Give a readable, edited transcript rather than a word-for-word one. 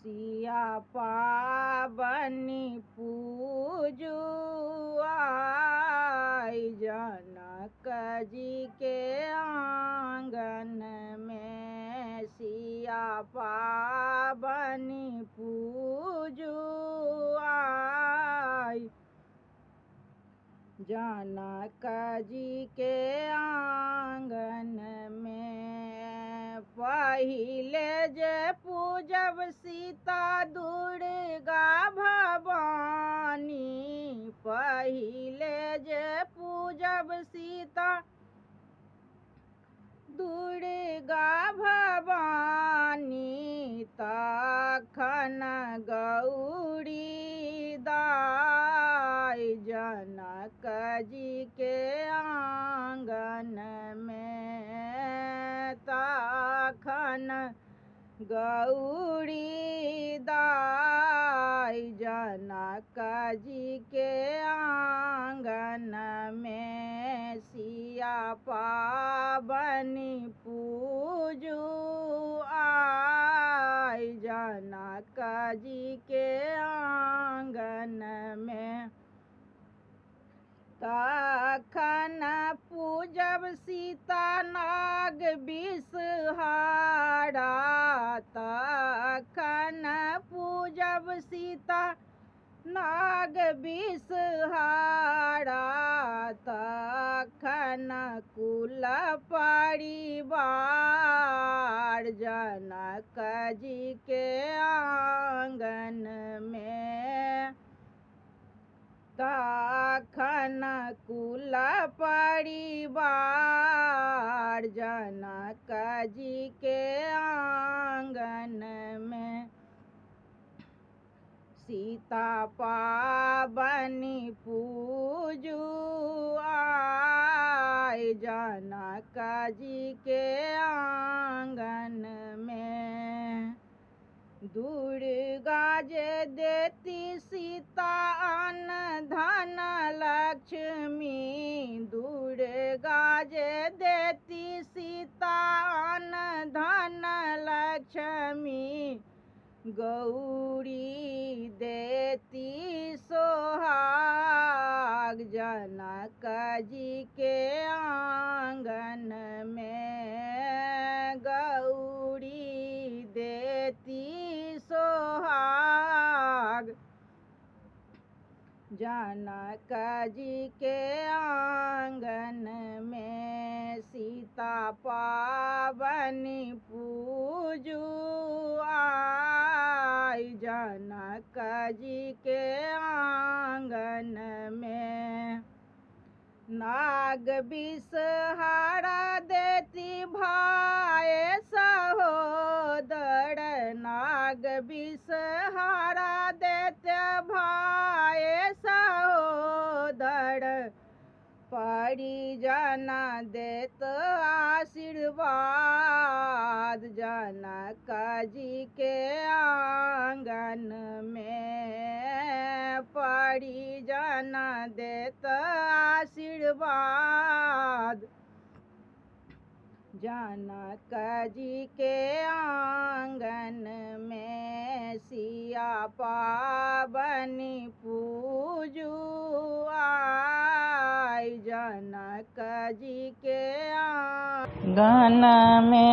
सिया पाबनि पूजू आइ जनक जी के आँगन मे। सिया पाबनि पूजू आइ जनक जी के आँगन मे। पहिले जे पूजब सीता दुर्गा भवानी, पहिले जे पूजब सीता दुर्गा भवानी, तखन गौरी दाइ जनक जी के आँगन मे। तखन गौरी दाइ जनक जी के आँगन मे। सिया पाबनि पूजू आइ जनक जी के आँगन मे। तखन पूजब सीता नाग विषहारा, तखन पूजब सीता नाग विषहारा, तखन कुल परिवार जनक जी के आँगन मे। तखन कुल परिवार जनक जी के आँगन मे। सीता पाबनि पूजू आइ जनक जी के आँगन मे। दुर्गा जे देती सीता अन्न धन लक्ष्मी, दुर्गा जे देती सीता अन्न धन लक्ष्मी, गौरी देती सोहाग जनक जी के आँगन मे। गौरी देती सोहाग जनक जी के आँगन मे। सीता पाबनि पूजू आइ जनक जी के आँगन मे। नाग विषहारा देती भाय सहोदर, नाग विषहारा देते भाय सहोदर, परिजन देत आशीर्वाद जनक जी के आँगन मे। परिजन देत आशीर्वाद जनक जी के आँगन मे। सिया पाबनि पूजू आइ जनक जी के आँगन मे।